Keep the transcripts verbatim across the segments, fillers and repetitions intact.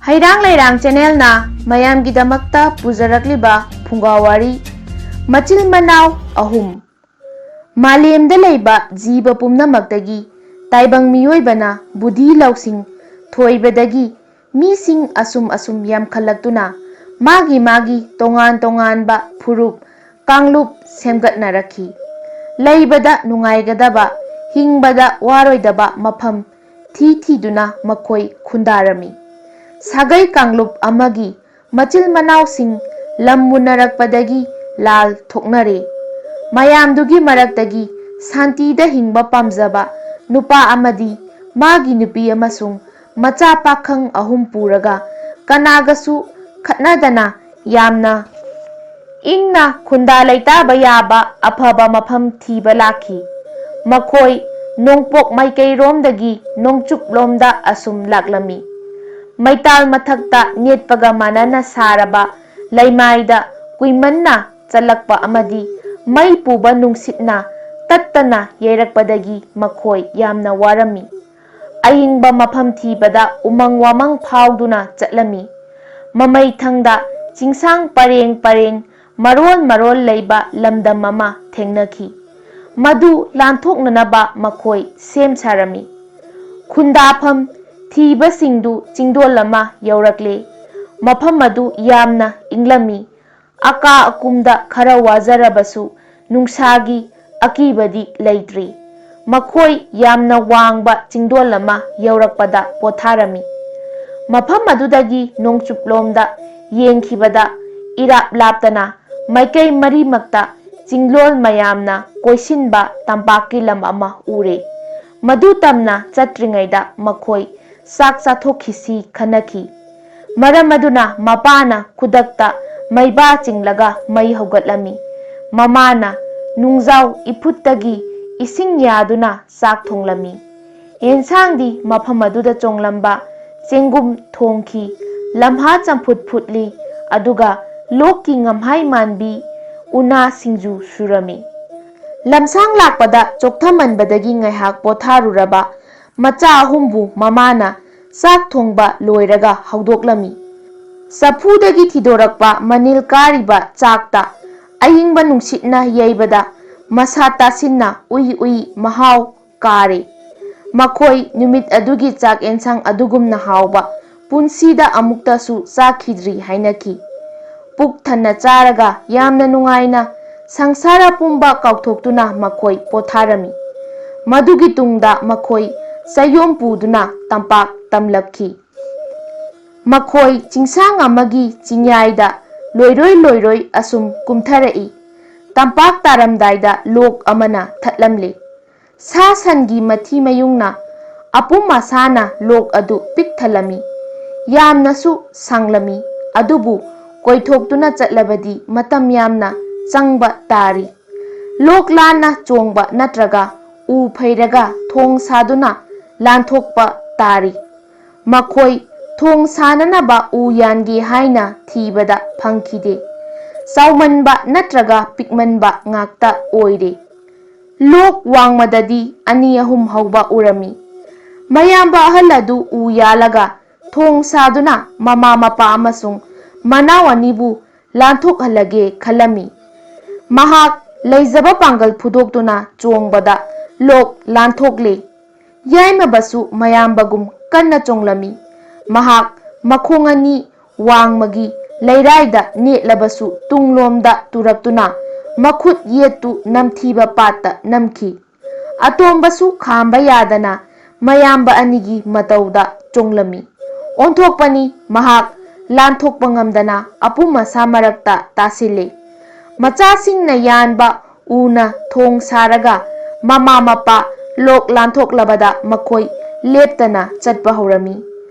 ꯍꯩꯔꯥꯡ ꯂꯩꯔꯥꯡ ꯆꯦꯅꯦꯜꯅ ꯃꯌꯥꯝꯒꯤꯗꯃꯛꯇ ꯄꯨꯖꯔꯛꯂꯤꯕ ꯐꯨꯡꯒꯥ ꯋꯥꯔꯤ, ꯃꯆꯤꯜ ꯃꯅꯥꯎ ꯑꯍꯨꯝ꯫ ꯃꯥꯂꯦꯝꯗ ꯂꯩꯕ ꯖꯤꯕ ꯄꯨꯝꯅꯃꯛꯇꯒꯤ ꯇꯥꯏꯕꯪ ꯃꯤꯑꯣꯏꯕꯅ ꯕꯨꯙꯤ ꯂꯧꯁꯤꯡ ꯊꯣꯏꯕꯗꯒꯤ ꯃꯤꯁꯤꯡ ꯑꯁꯨꯝ ꯑꯁꯨꯝ ꯌꯥꯝꯈꯠꯂꯛꯇꯨꯅ ꯃꯥꯒꯤ ꯃꯥꯒꯤ ꯇꯣꯉꯥꯟ ꯇꯣꯉꯥꯟꯕ ꯐꯨꯔꯨꯞ, ꯀꯥꯡꯂꯨꯞ ꯁꯦꯝꯒꯠꯅꯔꯛꯈꯤ꯫ ꯂꯩꯕꯗ ꯅꯨꯡꯉꯥꯏꯒꯗꯕ, ꯍꯤꯡꯕꯗ ꯋꯥꯔꯣꯏꯗꯕ ꯃꯐꯝ ꯊꯤ ꯊꯤꯗꯨꯅ ꯃꯈꯣꯏ ꯈꯨꯟꯗꯥꯔꯝꯃꯤ꯫ ꯁꯥꯒꯩ ꯀꯥꯡꯂꯨꯞ ꯑꯃꯒꯤ ꯃꯆꯤꯜ ꯃꯅꯥꯎꯁꯤꯡ ꯂꯝ ꯃꯨꯟꯅꯔꯛꯄꯗꯒꯤ ꯂꯥꯜ ꯊꯣꯛꯅꯔꯦ꯫ ꯃꯌꯥꯝꯗꯨꯒꯤ ꯃꯔꯛꯇꯒꯤ ꯁꯥꯟꯇꯤꯗ ꯍꯤꯡꯕ ꯄꯥꯝꯖꯕ ꯅꯨꯄꯥ ꯑꯃꯗꯤ ꯃꯥꯒꯤ ꯅꯨꯄꯤ ꯑꯃꯁꯨꯡ ꯃꯆꯥ ꯄꯥꯈꯪ ꯑꯍꯨꯝ ꯄꯨꯔꯒ ꯀꯅꯥꯒꯁꯨ ꯈꯠꯅꯗꯅ ꯌꯥꯝꯅ ꯏꯪꯅ ꯈꯨꯟꯗꯥ ꯂꯩꯇꯥꯕ ꯌꯥꯕ ꯑꯐꯕ ꯃꯐꯝ ꯊꯤꯕ ꯂꯥꯛꯈꯤ꯫ ꯃꯈꯣꯏ ꯅꯣꯡꯄꯣꯛ ꯃꯥꯏꯀꯩꯔꯣꯝꯗꯒꯤ ꯅꯣꯡꯆꯨꯞꯂꯣꯝꯗ ꯑꯁꯨꯝ ꯂꯥꯛꯂꯝꯃꯤ꯫ ꯃꯩꯇꯥꯜ ꯃꯊꯛꯇ ꯅꯦꯠꯄꯒ ꯃꯥꯟꯅꯅ ꯁꯥꯔꯕ ꯂꯩꯃꯥꯏꯗ ꯀꯨꯏꯃꯟꯅ ꯆꯠꯂꯛꯄ ꯑꯃꯗꯤ ꯃꯩ ꯄꯨꯕ ꯅꯨꯡꯁꯤꯠꯅ ꯇꯠꯇꯅ ꯌꯩꯔꯛꯄꯗꯒꯤ ꯃꯈꯣꯏ ꯌꯥꯝꯅ ꯋꯥꯔꯝꯃꯤ꯫ ꯑꯏꯪꯕ ꯃꯐꯝ ꯊꯤꯕꯗ ꯎꯃꯪ ꯋꯥꯃꯪ ꯐꯥꯎꯗꯨꯅ ꯆꯠꯂꯝꯃꯤ꯫ ꯃꯃꯩꯊꯪꯗ ꯆꯤꯡꯁꯥꯡ ꯄꯔꯦꯡ ꯄꯔꯦꯡ ꯃꯔꯣꯜ ꯃꯔꯣꯜ ꯂꯩꯕ ꯂꯝꯗꯝ ꯑꯃ ꯊꯦꯡꯅꯈꯤ꯫ ꯃꯗꯨ ꯂꯥꯟꯊꯣꯛꯅꯅꯕ ꯃꯈꯣꯏ ꯁꯦꯝ ꯁꯥꯔꯝꯃꯤ꯫ ꯈꯨꯟꯗꯥꯐꯝ ꯊꯤꯕꯁꯤꯡꯗꯨ ꯆꯤꯡꯗꯣꯜ ꯑꯃ ꯌꯧꯔꯛꯂꯦ꯫ ꯃꯐꯝ ꯑꯗꯨ ꯌꯥꯝꯅ ꯏꯪꯂꯝꯃꯤ꯫ ꯑꯀꯥ ꯑꯀꯨꯝꯗ ꯈꯔ ꯋꯥꯖꯔꯕꯁꯨ ꯅꯨꯡꯁꯥꯒꯤ ꯑꯀꯤꯕꯗꯤ ꯂꯩꯇ꯭ꯔꯤ꯫ ꯃꯈꯣꯏ ꯌꯥꯝꯅ ꯋꯥꯡꯕ ꯆꯤꯡꯗꯣꯜ ꯑꯃ ꯌꯧꯔꯛꯄꯗ ꯄꯣꯊꯥꯔꯝꯃꯤ꯫ ꯃꯐꯝ ꯑꯗꯨꯗꯒꯤ ꯅꯣꯡꯆꯨꯞꯂꯣꯝꯗ ꯌꯦꯡꯈꯤꯕꯗ ꯏꯔꯥꯞ ꯂꯥꯞꯇꯅ ꯃꯥꯏꯀꯩ ꯃꯔꯤꯃꯛꯇ ꯆꯤꯡꯂꯣꯜ ꯃꯌꯥꯝꯅ ꯀꯣꯏꯁꯤꯟꯕ ꯇꯝꯄꯥꯛꯀꯤ ꯂꯝ ꯑꯃ ꯎꯔꯦ꯫ ꯃꯗꯨ ꯇꯝꯅ ꯆꯠꯇ꯭ꯔꯤꯉꯩꯗ ꯃꯈꯣꯏ ꯆꯥꯛ ꯆꯥꯊꯣꯛꯈꯤꯁꯤ ꯈꯟꯅꯈꯤ꯫ ꯃꯔꯝ ꯑꯗꯨꯅ ꯃꯄꯥꯅ ꯈꯨꯗꯛꯇ ꯃꯩꯕꯥ ꯆꯤꯡꯂꯒ ꯃꯩ ꯍꯧꯒꯠꯂꯝꯃꯤ꯫ ꯃꯃꯥꯅ ꯅꯨꯡꯖꯥꯎ ꯏꯐꯨꯠꯇꯒꯤ ꯏꯁꯤꯡ ꯌꯥꯗꯨꯅ ꯆꯥꯛ ꯊꯣꯡꯂꯝꯃꯤ꯫ ꯑꯦꯟꯁꯥꯡꯗꯤ ꯃꯐꯝ ꯑꯗꯨꯗ ꯆꯣꯡꯂꯝꯕ ꯆꯦꯡꯒꯨꯝ ꯊꯣꯡꯈꯤ꯫ ꯂꯝꯍꯥ ꯆꯝꯐꯨꯠ ꯐꯨꯠꯂꯤ, ꯑꯗꯨꯒ ꯂꯣꯛꯀꯤ ꯉꯝꯍꯥꯏ ꯃꯥꯟꯕꯤ ꯎꯅꯥ ꯁꯤꯡꯖꯨ ꯁꯨꯔꯝꯃꯤ꯫ ꯂꯝꯁꯥꯡ ꯂꯥꯛꯄꯗ ꯆꯣꯛꯊꯃꯟꯕꯗꯒꯤ ꯉꯥꯏꯍꯥꯛ ꯄꯣꯊꯥꯔꯨꯔꯕ ꯃꯆꯥ ꯑꯍꯨꯝꯕꯨ ꯃꯃꯥꯅ ꯆꯥꯛ ꯊꯣꯡꯕ ꯂꯣꯏꯔꯒ ꯍꯧꯗꯣꯛꯂꯝꯃꯤ꯫ ꯆꯐꯨꯗꯒꯤ ꯊꯤꯗꯣꯔꯛꯄ ꯃꯅꯤꯜ ꯀꯥꯔꯤꯕ ꯆꯥꯛꯇ ꯑꯏꯪꯕ ꯅꯨꯡꯁꯤꯠꯅ ꯌꯩꯕꯗ ꯃꯁꯥ ꯇꯥꯁꯤꯟꯅ ꯎꯏ ꯎꯏ ꯃꯍꯥꯎ ꯀꯥꯔꯦ꯫ ꯃꯈꯣꯏ ꯅꯨꯃꯤꯠ ꯑꯗꯨꯒꯤ ꯆꯥꯛ ꯑꯦꯟꯁꯥꯡ ꯑꯗꯨꯒꯨꯝꯅ ꯍꯥꯎꯕ ꯄꯨꯟꯁꯤꯗ ꯑꯃꯨꯛꯇꯁꯨ ꯆꯥꯈꯤꯗ꯭ꯔꯤ ꯍꯥꯏꯅꯈꯤ꯫ ꯄꯨꯛ ꯊꯟꯅ ꯆꯥꯔꯒ ꯌꯥꯝꯅ ꯅꯨꯡꯉꯥꯏꯅ ꯁꯪꯁꯥꯔ ꯄꯨꯝꯕ ꯀꯥꯎꯊꯣꯛꯇꯨꯅ ꯃꯈꯣꯏ ꯄꯣꯊꯥꯔꯝꯃꯤ꯫ ꯃꯗꯨꯒꯤ ꯇꯨꯡꯗ ꯃꯈꯣꯏ ꯆꯌꯣꯝ ꯄꯨꯗꯨꯅ ꯇꯝꯄꯥꯛ ꯇꯝꯂꯛꯈꯤ꯫ ꯃꯈꯣꯏ ꯆꯤꯡꯁꯥꯡ ꯑꯃꯒꯤ ꯆꯤꯡꯌꯥꯏꯗ ꯂꯣꯏꯔꯣꯏ ꯂꯣꯏꯔꯣꯏ ꯑꯁꯨꯝ ꯀꯨꯝꯊꯔꯛꯏ꯫ ꯇꯝꯄꯥꯛ ꯇꯥꯔꯝꯗꯥꯏꯗ ꯂꯣꯛ ꯑꯃꯅ ꯊꯠꯂꯝꯂꯦ꯫ ꯁꯥ ꯁꯟꯒꯤ ꯃꯊꯤ ꯃꯌꯨꯡꯅ ꯑꯄꯨꯝ ꯑꯁꯥꯅ ꯂꯣꯛ ꯑꯗꯨ ꯄꯤꯛ ꯊꯜꯂꯝꯃꯤ꯫ ꯌꯥꯝꯅꯁꯨ ꯁꯥꯡꯂꯝꯃꯤ, ꯑꯗꯨꯕꯨ ꯀꯣꯏꯊꯣꯛꯇꯨꯅ ꯆꯠꯂꯕꯗꯤ ꯃꯇꯝ ꯌꯥꯝꯅ ꯆꯪꯕ ꯇꯥꯔꯤ꯫ ꯂꯣꯛ ꯂꯥꯟꯅ ꯆꯣꯡꯕ ꯅꯠꯇ꯭ꯔꯒ ꯎ ꯐꯩꯔꯒ ꯊꯣꯡ ꯁꯥꯗꯨꯅ ꯂꯥꯟꯊꯣꯛꯄ ꯇꯥꯔꯤ꯫ ꯃꯈꯣꯏ ꯊꯣꯡ ꯁꯥꯅꯅꯕ ꯎ ꯌꯥꯟꯒꯦ ꯍꯥꯏꯅ ꯊꯤꯕꯗ ꯐꯪꯈꯤꯗꯦ꯫ ꯆꯥꯎꯃꯟꯕ ꯅꯠꯇ꯭ꯔꯒ ꯄꯤꯛꯃꯟꯕ ꯉꯥꯛꯇ ꯑꯣꯏꯔꯦ꯫ ꯂꯣꯛ ꯋꯥꯡꯃꯗꯗꯤ ꯑꯅꯤ ꯑꯍꯨꯝ ꯍꯧꯕ ꯎꯔꯝꯃꯤ꯫ ꯃꯌꯥꯝꯕ ꯑꯍꯜ ꯑꯗꯨ ꯎ ꯌꯥꯜꯂꯒ ꯊꯣꯡ ꯁꯥꯗꯨꯅ ꯃꯃꯥ ꯃꯄꯥ ꯑꯃꯁꯨꯡ ꯃꯅꯥꯎ ꯑꯅꯤꯕꯨ ꯂꯥꯟꯊꯣꯛꯍꯜꯂꯒꯦ ꯈꯜꯂꯝꯃꯤ꯫ ꯃꯍꯥꯛ ꯂꯩꯖꯕ ꯄꯥꯡꯒꯜ ꯐꯨꯗꯣꯛꯇꯨꯅ ꯆꯣꯡꯕꯗ ꯂꯣꯛ ꯂꯥꯟꯊꯣꯛꯂꯦ꯫ ꯌꯥꯏꯃꯕꯁꯨ ꯃꯌꯥꯝꯕꯒꯨꯝ ꯀꯟꯅ ꯆꯣꯡꯂꯝꯃꯤ꯫ ꯃꯍꯥꯛ ꯃꯈꯣꯡ ꯑꯅꯤ ꯋꯥꯡꯃꯒꯤ ꯂꯩꯔꯥꯏꯗ ꯅꯦꯠꯂꯕꯁꯨ ꯇꯨꯡꯂꯣꯝꯗ ꯇꯨꯔꯛꯇꯨꯅ ꯃꯈꯨꯠ ꯌꯦꯠꯇꯨ ꯅꯝꯊꯤꯕ ꯄꯥꯠꯇ ꯅꯝꯈꯤ꯫ ꯑꯇꯣꯝꯕꯁꯨ ꯈꯥꯝꯕ ꯌꯥꯗꯅ ꯃꯌꯥꯝꯕ ꯑꯅꯤꯒꯤ ꯃꯇꯧꯗ ꯆꯣꯡꯂꯝꯃꯤ꯫ ꯑꯣꯟꯊꯣꯛꯄꯅꯤ, ꯃꯍꯥꯛ ꯂꯥꯟꯊꯣꯛꯄ ꯉꯝꯗꯅ ꯑꯄꯨꯝ ꯑꯁꯥ ꯃꯔꯛꯇ ꯇꯥꯁꯤꯜꯂꯤ꯫ ꯃꯆꯥꯁꯤꯡꯅ ꯌꯥꯟꯕ ꯎꯅ ꯊꯣꯡ ꯁꯥꯔꯒ ꯃꯃꯥ ꯃꯄꯥ ꯂꯣꯛ ꯂꯥꯟꯊꯣꯛꯂꯕꯗ ꯃꯈꯣꯏ ꯂꯦꯞꯇꯅ ꯆꯠꯄ ꯍꯧꯔꯝꯃꯤ꯫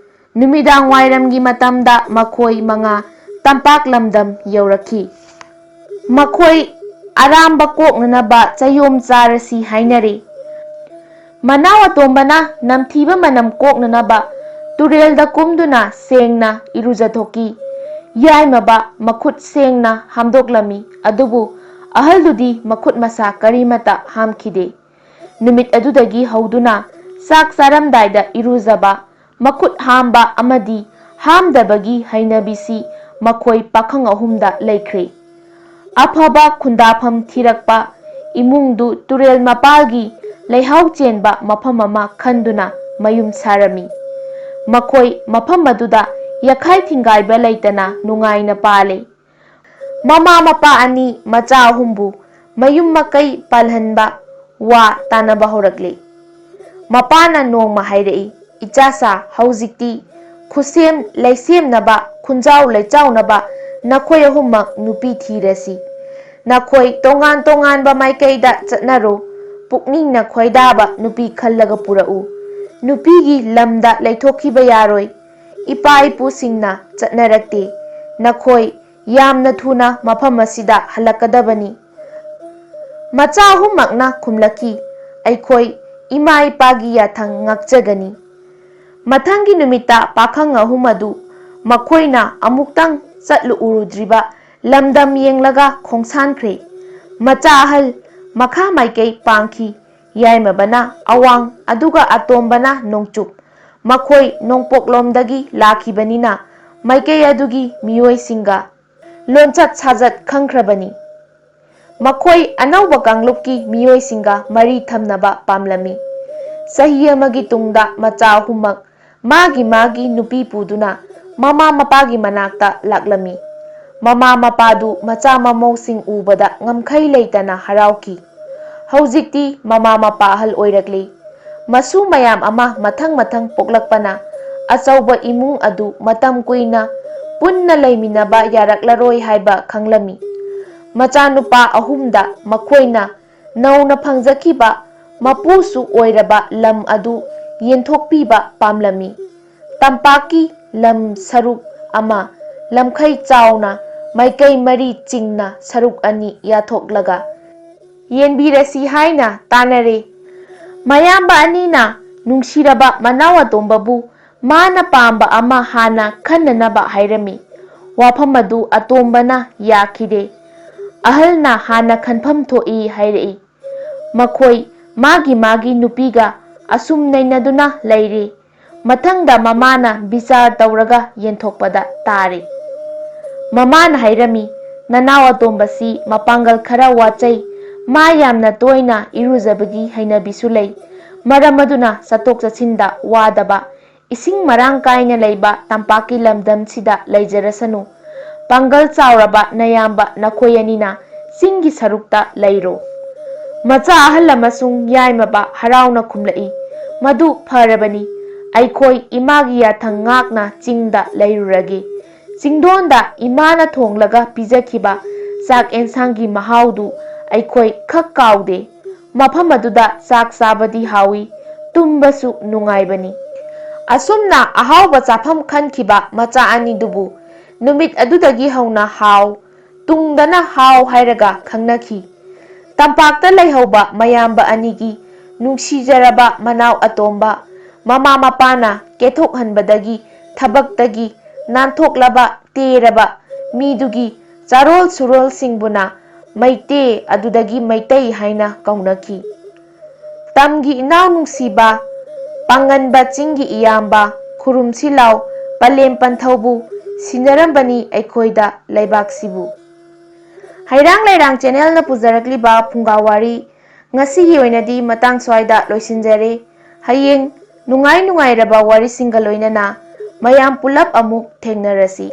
ꯅꯨꯃꯤꯗꯥꯡ ꯋꯥꯏꯔꯝꯒꯤ ꯃꯇꯝꯗ ꯃꯈꯣꯏ ꯃꯉꯥ ꯇꯝꯄꯥꯛ ꯂꯝꯗꯝ ꯌꯧꯔꯛꯈꯤ꯫ ꯃꯈꯣꯏ ꯑꯔꯥꯝꯕ ꯀꯣꯛꯅꯅꯕ ꯆꯌꯣꯝ ꯆꯥꯔꯁꯤ ꯍꯥꯏꯅꯔꯦ꯫ ꯃꯅꯥꯎ ꯑꯇꯣꯝꯕꯅ ꯅꯝꯊꯤꯕ ꯃꯅꯝ ꯀꯣꯛꯅꯅꯕ ꯇꯨꯔꯦꯜꯗ ꯀꯨꯝꯗꯨꯅ ꯁꯦꯡꯅ ꯏꯔꯨꯖꯊꯣꯛꯈꯤ꯫ ꯌꯥꯏꯃꯕ ꯃꯈꯨꯠ ꯁꯦꯡꯅ ꯍꯥꯝꯗꯣꯛꯂꯝꯃꯤ, ꯑꯗꯨꯕꯨ ꯑꯍꯜꯗꯨꯗꯤ ꯃꯈꯨꯠ ꯃꯁꯥ ꯀꯔꯤꯃꯠꯇ ꯍꯥꯝꯈꯤꯗꯦ꯫ ꯅꯨꯃꯤꯠ ꯑꯗꯨꯗꯒꯤ ꯍꯧꯗꯨꯅ ꯆꯥꯛ ꯆꯥꯔꯝꯗꯥꯏꯗ ꯏꯔꯨꯖꯕ, ꯃꯈꯨꯠ ꯍꯥꯝꯕ ꯑꯃꯗꯤ ꯍꯥꯝꯗꯕꯒꯤ ꯍꯩꯅꯕꯤꯁꯤ ꯃꯈꯣꯏ ꯄꯥꯈꯪ ꯑꯍꯨꯝꯗ ꯂꯩꯈ꯭ꯔꯦ꯫ ꯑꯐꯕ ꯈꯨꯟꯗꯥꯐꯝ ꯊꯤꯔꯛꯄ ꯏꯃꯨꯡꯗꯨ ꯇꯨꯔꯦꯜ ꯃꯄꯥꯜꯒꯤ ꯂꯩꯍꯥꯎ ꯆꯦꯟꯕ ꯃꯐꯝ ꯑꯃ ꯈꯟꯗꯨꯅ ꯃꯌꯨꯝ ꯁꯥꯔꯝꯃꯤ꯫ ꯃꯈꯣꯏ ꯃꯐꯝ ꯑꯗꯨꯗ ꯌꯥꯈꯥꯏ ꯊꯤꯡꯒꯥꯏꯕ ꯂꯩꯇꯅ ꯅꯨꯡꯉꯥꯏꯅ ꯄꯥꯜꯂꯦ꯫ ꯃꯃꯥ ꯃꯄꯥ ꯑꯅꯤ ꯃꯆꯥ ꯑꯍꯨꯝꯕꯨ ꯃꯌꯨꯝ ꯃꯀꯩ ꯄꯥꯜꯍꯟꯕ ꯋꯥ ꯇꯥꯅꯕ ꯍꯧꯔꯛꯂꯦ꯫ ꯃꯄꯥꯅ ꯅꯣꯡꯃ ꯍꯥꯏꯔꯛꯏ, "ꯏꯆꯥꯁꯥ, ꯍꯧꯖꯤꯛꯇꯤ ꯈꯨꯠꯁꯦꯝ ꯂꯩꯁꯦꯝꯅꯕ, ꯈꯨꯟꯖꯥꯎ ꯂꯩꯆꯥꯎꯅꯕ ꯅꯈꯣꯏ ꯑꯍꯨꯝꯃꯛ ꯅꯨꯄꯤ ꯊꯤꯔꯁꯤ꯫ ꯅꯈꯣꯏ ꯇꯣꯉꯥꯟ ꯇꯣꯉꯥꯟꯕ ꯃꯥꯏꯀꯩꯗ ꯆꯠꯅꯔꯣ꯫ ꯄꯨꯛꯅꯤꯡꯅ ꯈꯣꯏꯗꯥꯕ ꯅꯨꯄꯤ ꯈꯜꯂꯒ ꯄꯨꯔꯛꯎ꯫ ꯅꯨꯄꯤꯒꯤ ꯂꯝꯗ ꯂꯩꯊꯣꯛꯈꯤꯕ ꯌꯥꯔꯣꯏ꯫ ꯏꯄꯥ ꯏꯄꯨꯁꯤꯡꯅ ꯆꯠꯅꯔꯛꯇꯦ꯫ ꯅꯈꯣꯏ ꯌꯥꯝꯅ ꯊꯨꯅ ꯃꯐꯝ ꯑꯁꯤꯗ ꯍꯜꯂꯛꯀꯗꯕꯅꯤ꯫" ꯃꯆꯥ ꯑꯍꯨꯝꯃꯛꯅ ꯈꯨꯝꯂꯛꯈꯤ, "ꯑꯩꯈꯣꯏ ꯏꯃꯥ ꯏꯄꯥꯒꯤ ꯌꯥꯊꯪ ꯉꯥꯛꯆꯒꯅꯤ꯫" ꯃꯊꯪꯒꯤ ꯅꯨꯃꯤꯠꯇ ꯄꯥꯈꯪ ꯑꯍꯨꯝ ꯑꯗꯨ ꯃꯈꯣꯏꯅ ꯑꯃꯨꯛꯇꯪ ꯆꯠꯂꯨꯔꯨꯗ꯭ꯔꯤꯕ ꯂꯝꯗꯝ ꯌꯦꯡꯂꯒ ꯈꯣꯡꯁꯥꯟꯈ꯭ꯔꯦ꯫ ꯃꯆꯥ ꯑꯍꯜ ꯃꯈꯥ ꯃꯥꯏꯀꯩ ꯄꯥꯡꯈꯤ꯫ ꯌꯥꯏꯃꯕꯅ ꯑꯋꯥꯡ, ꯑꯗꯨꯒ ꯑꯇꯣꯝꯕꯅ ꯅꯣꯡꯆꯨꯞ꯫ ꯃꯈꯣꯏ ꯅꯣꯡꯄꯣꯛꯂꯣꯝꯗꯒꯤ ꯂꯥꯛꯈꯤꯕꯅꯤꯅ ꯃꯥꯏꯀꯩ ꯑꯗꯨꯒꯤ ꯃꯤꯑꯣꯏꯁꯤꯡꯒ ꯂꯣꯟꯆꯠ ꯁꯥꯖꯠ ꯈꯪꯈ꯭ꯔꯕꯅꯤ꯫ ꯃꯈꯣꯏ ꯑꯅꯧꯕ ꯀꯥꯡꯂꯨꯞꯀꯤ ꯃꯤꯑꯣꯏꯁꯤꯡꯒ ꯃꯔꯤ ꯊꯝꯅꯕ ꯄꯥꯝꯂꯝꯃꯤ꯫ ꯆꯍꯤ ꯑꯃꯒꯤ ꯇꯨꯡꯗ ꯃꯆꯥ ꯑꯍꯨꯝꯃꯛ ꯃꯥꯒꯤ ꯃꯥꯒꯤ ꯅꯨꯄꯤ ꯄꯨꯗꯨꯅ ꯃꯃꯥ ꯃꯄꯥꯒꯤ ꯃꯅꯥꯛꯇ ꯂꯥꯛꯂꯝꯃꯤ꯫ ꯃꯃꯥ ꯃꯄꯥꯗꯨ ꯃꯆꯥ ꯃꯃꯧꯁꯤꯡ ꯎꯕꯗ ꯉꯝꯈꯩ ꯂꯩꯇꯅ ꯍꯔꯥꯎꯈꯤ꯫ ꯍꯧꯖꯤꯛꯇꯤ ꯃꯃꯥ ꯃꯄꯥ ꯑꯍꯜ ꯑꯣꯏꯔꯛꯂꯤ꯫ ꯃꯁꯨ ꯃꯌꯥꯝ ꯑꯃ ꯃꯊꯪ ꯃꯊꯪ ꯄꯣꯛꯂꯛꯄꯅ ꯑꯆꯧꯕ ꯏꯃꯨꯡ ꯑꯗꯨ ꯃꯇꯝ ꯀꯨꯏꯅ ꯄꯨꯟꯅ ꯂꯩꯃꯤꯟꯅꯕ ꯌꯥꯔꯛꯂꯔꯣꯏ ꯍꯥꯏꯕ ꯈꯪꯂꯝꯃꯤ꯫ ꯃꯆꯥꯅꯨꯄꯥ ꯑꯍꯨꯝꯗ ꯃꯈꯣꯏꯅ ꯅꯧꯅ ꯐꯪꯖꯈꯤꯕ ꯃꯄꯨꯁꯨ ꯑꯣꯏꯔꯕ ꯂꯝ ꯑꯗꯨ ꯌꯦꯟꯊꯣꯛꯄꯤꯕ ꯄꯥꯝꯂꯝꯃꯤ꯫ ꯇꯝꯄꯥꯛꯀꯤ ꯂꯝ ꯁꯔꯨꯛ ꯑꯃ ꯂꯝꯈꯩ ꯆꯥꯎꯅ ꯃꯥꯏꯀꯩ ꯃꯔꯤ ꯆꯤꯡꯅ ꯁꯔꯨꯛ ꯑꯅꯤ ꯌꯥꯊꯣꯛꯂꯒ ꯌꯦꯟꯕꯤꯔꯁꯤ ꯍꯥꯏꯅ ꯇꯥꯅꯔꯦ꯫ ꯃꯌꯥꯝꯕ ꯑꯅꯤꯅ ꯅꯨꯡꯁꯤꯔꯕ ꯃꯅꯥꯎ ꯑꯇꯣꯝꯕꯕꯨ ꯃꯥꯅ ꯄꯥꯝꯕ ꯑꯃ ꯍꯥꯟꯅ ꯈꯟꯅꯅꯕ ꯍꯥꯏꯔꯝꯃꯤ꯫ ꯋꯥꯐꯝ ꯑꯗꯨ ꯑꯇꯣꯝꯕꯅ ꯌꯥꯈꯤꯗꯦ꯫ ꯑꯍꯜꯅ ꯍꯥꯟꯅ ꯈꯟꯐꯝ ꯊꯣꯛꯏ ꯍꯥꯏꯔꯛꯏ꯫ ꯃꯈꯣꯏ ꯃꯥꯒꯤ ꯃꯥꯒꯤ ꯅꯨꯄꯤꯒ ꯑꯁꯨꯝ ꯅꯩꯅꯗꯨꯅ ꯂꯩꯔꯤ꯫ ꯃꯊꯪꯗ ꯃꯃꯥꯅ ꯕꯤꯆꯥꯔ ꯇꯧꯔꯒ ꯌꯦꯟꯊꯣꯛꯄꯗ ꯇꯥꯔꯦ꯫ ꯃꯃꯥꯅ ꯍꯥꯏꯔꯝꯃꯤ, "ꯅꯅꯥꯎ ꯑꯇꯣꯝꯕꯁꯤ ꯃꯄꯥꯡꯒꯜ ꯈꯔ ꯋꯥꯠꯆꯩ꯫ ꯃꯥ ꯌꯥꯝꯅ ꯇꯣꯏꯅ ꯏꯔꯨꯖꯕꯒꯤ ꯍꯩꯅꯕꯤꯁꯨ ꯂꯩ꯫ ꯃꯔꯝ ꯑꯗꯨꯅ ꯆꯠꯊꯣꯛ ꯆꯠꯁꯤꯟꯗ ꯋꯥꯗꯕ, ꯏꯁꯤꯡ ꯃꯔꯥꯡ ꯀꯥꯏꯅ ꯂꯩꯕ ꯇꯝꯄꯥꯛꯀꯤ ꯂꯝꯗꯝꯁꯤꯗ ꯂꯩꯖꯔꯁꯅꯨ꯫ ꯄꯥꯡꯒꯜ ꯆꯥꯎꯔꯕ ꯅꯌꯥꯝꯕ ꯅꯈꯣꯏ ꯑꯅꯤꯅ ꯆꯤꯡꯒꯤ ꯁꯔꯨꯛꯇ ꯂꯩꯔꯣ꯫" ꯃꯆꯥ ꯑꯍꯜ ꯑꯃꯁꯨꯡ ꯌꯥꯏꯃꯕ ꯍꯔꯥꯎꯅ ꯈꯨꯝꯂꯛꯏ, "ꯃꯗꯨ ꯐꯔꯕꯅꯤ꯫ ꯑꯩꯈꯣꯏ ꯏꯃꯥꯒꯤ ꯌꯥꯊꯪ ꯉꯥꯛꯅ ꯆꯤꯡꯗ ꯂꯩꯔꯨꯔꯒꯦ꯫ ꯆꯤꯡꯗꯣꯟꯗ ꯏꯃꯥꯅ ꯊꯣꯡꯂꯒ ꯄꯤꯖꯈꯤꯕ ꯆꯥꯛ ꯑꯦꯟꯁꯥꯡꯒꯤ ꯃꯍꯥꯎꯗꯨ ꯑꯩꯈꯣꯏ ꯈꯛ ꯀꯥꯎꯗꯦ꯫ ꯃꯐꯝ ꯑꯗꯨꯗ ꯆꯥꯛ ꯆꯥꯕꯗꯤ ꯍꯥꯎꯏ, ꯇꯨꯝꯕꯁꯨ ꯅꯨꯡꯉꯥꯏꯕꯅꯤ꯫" ꯑꯁꯨꯝꯅ ꯑꯍꯥꯎꯕ ꯆꯥꯐꯝ ꯈꯟꯈꯤꯕ ꯃꯆꯥ ꯑꯅꯤꯗꯨꯕꯨ ꯅꯨꯃꯤꯠ ꯑꯗꯨꯗꯒꯤ ꯍꯧꯅ ꯍꯥꯎ, ꯇꯨꯡꯗꯅ ꯍꯥꯎ ꯍꯥꯏꯔꯒ ꯈꯪꯅꯈꯤ꯫ ꯇꯝꯄꯥꯛꯇ ꯂꯩꯍꯧꯕ ꯃꯌꯥꯝꯕ ꯑꯅꯤꯒꯤ ꯅꯨꯡꯁꯤꯖꯔꯕ ꯃꯅꯥꯎ ꯑꯇꯣꯝꯕ, ꯃꯃꯥ ꯃꯄꯥꯅ ꯀꯦꯊꯣꯛꯍꯟꯕꯗꯒꯤ ꯊꯕꯛꯇꯒꯤ ꯅꯥꯟꯊꯣꯛꯂꯕ ꯇꯦꯔꯕ ꯃꯤꯗꯨꯒꯤ ꯆꯥꯔꯣꯜ ꯁꯨꯔꯣꯜꯁꯤꯡꯕꯨꯅ ꯃꯩꯇꯦ ꯑꯗꯨꯗꯒꯤ ꯃꯩꯇꯩ ꯍꯥꯏꯅ ꯀꯧꯅꯈꯤ꯫ ꯇꯝꯒꯤ ꯏꯅꯥꯎ ꯅꯨꯡꯁꯤꯕ, ꯄꯥꯡꯒꯟꯕ ꯆꯤꯡꯒꯤ ꯏꯌꯥꯝꯕ, ꯈꯨꯔꯨꯝꯁꯤ ꯂꯥꯎ, ꯄꯂꯦꯝ ꯄꯟꯊꯧꯕꯨ ꯁꯤꯟꯅꯔꯝꯕꯅꯤ ꯑꯩꯈꯣꯏꯗ ꯂꯩꯕꯥꯛꯁꯤꯕꯨ꯫ ꯍꯩꯔꯥꯡ ꯂꯩꯔꯥꯡ ꯆꯦꯅꯦꯜꯅ ꯄꯨꯖꯔꯛꯂꯤꯕ ꯐꯨꯡꯒꯥ ꯋꯥꯔꯤ ꯉꯁꯤꯒꯤ ꯑꯣꯏꯅꯗꯤ ꯃꯇꯥꯡ ꯁ꯭ꯋꯥꯏꯗ ꯂꯣꯏꯁꯤꯟꯖꯔꯦ꯫ ꯍꯌꯦꯡ ꯅꯨꯡꯉꯥꯏ ꯅꯨꯡꯉꯥꯏꯔꯕ ꯋꯥꯔꯤꯁꯤꯡꯒ ꯂꯣꯏꯅꯅ ꯃꯌꯥꯝ ꯄꯨꯂꯞ ꯑꯃꯨꯛ ꯊꯦꯡꯅꯔꯁꯤ꯫